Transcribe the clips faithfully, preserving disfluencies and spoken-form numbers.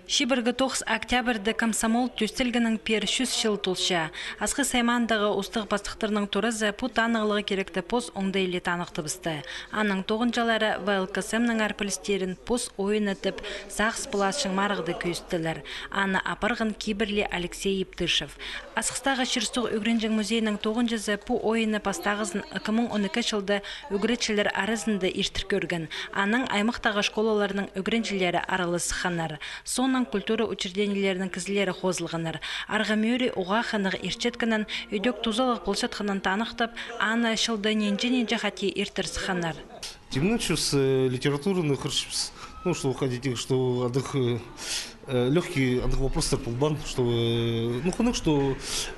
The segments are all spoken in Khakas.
Чибіргі тоғыс октябрьде комсомол тӧстелгеннең пеер чӱс чыл толча. Асхыс аймаандағы устағ-пастыхтарның туразы пу танығлығ киректі пос оңдайы ла таныхтабысты. Аның тоғынҷылары В Л К С М-нің ар пілістерін пос ойыны тіп, сағыс пылаасчаң марығда кӧзіттілер. Аны апарған кибірлі Алексей Ептышев. Асхыстағы чир-суғ ӱгренҷең музейнің тоғынҷызы пу ойынны пастағызын ікі муң он ікі чылда ӱгретчілер аразында иртір кӧрген. Анаң аймахтағы школаларның ӱгренҷілері аралас сыхханнар. Соонаң культура учреждениелерінің кізілері хозылғаннар. Арғамӧрей уғаа хынығ иртчеткенін, ідӧк тузалығ полчатханын таныхтап, аны чылда нинҷе-нинҷе хати иртір сыхханнар. Тимненчебіс, э, литератураны хығырчабыс. Ну, что хотите, что андағ, э, э, лёгкий андағ вопростар полбаан, что, э, ну, хынығ, что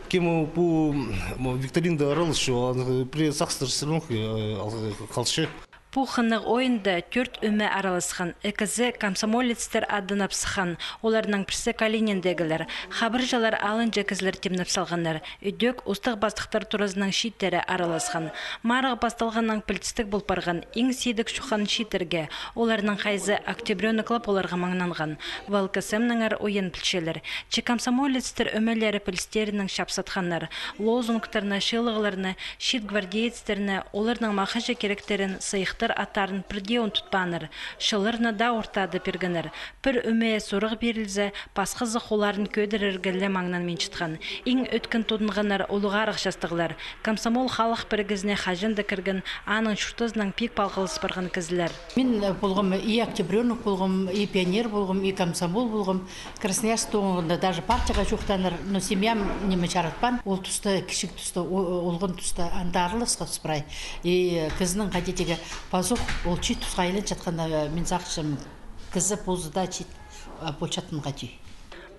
кем пу, м, викторинада араласча, андағ пірее сағыстар всё равно, э, алға халча. Пу хынығ ойында тӧрт ӧме араласхан, ікізі комсомолецтер адынап сыххан, оларның пірсі Калининдегілер. Хабарҷылар алынҷа кізілер тимнеп салғаннар. Ідӧк устағ-пастыхтар туразының чииттері араласхан. Марығ пасталғаннаң пілдістіг пол парған иң сидік чуххан чииттерге, оларның хайзы октябрёнок ла поларға маңнанған, В Л К С М-нің ар ойын пілчелер. Че комсомолецтер ӧмелері пілістерінең чапсатханнар. Лозунгтарны, чыылығларны, чиит гвардеецтерні, оларның махачы киректерін, сыйыхтар аттарын пірдее ундутпааннар. Чылларны даа ортада пиргеннер. Пір ӧмее сурығ пирілзе, пасхазы холларын кӧдірерге ле маңнанминчатхан. Иң ӧткін тудынғаннар улуғ арығ частығлар. Комсомол халых пірігізіне хаҷан даа кірген, аның чуртазынаң пик палғалыс парған кізілер. Мин, э, полғам, и октябрёнок полғам, и пионер полғам, и комсомол полғам. Красноярск тоғынғанда даже партияға чоохтааннар, но семьям ниме чаратпаан. Ол туста, кічіг туста, о-, олған туста анда араласхабыс прай. И, э, кізінің хайди тее пазох ол чиит тусха айланчатханы, э, мин сағынчам, кізі позы даа чиит, э, полчатханға тӧӧй.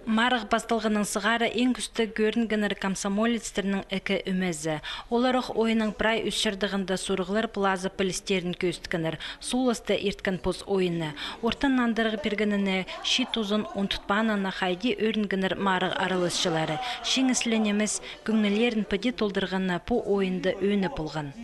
Марығ пасталғаннаң сығара иң кӱстіг кӧрінгеннер комсомолецтернің ікі ӧмезі. Олар ох ойынның прай ӱс чардығында сурығлар пылаазып пілістерін кӧзіткеннер, суласта ирткен пос ойынны. Ортын нандырығ пиргеніне, чиит тузын ундутпаанына хайди ӧрінгеннер марығ араласчылары. Чиңісленемес, кӧңнілерін піди толдырғанына пу ойында ӧӧні полған.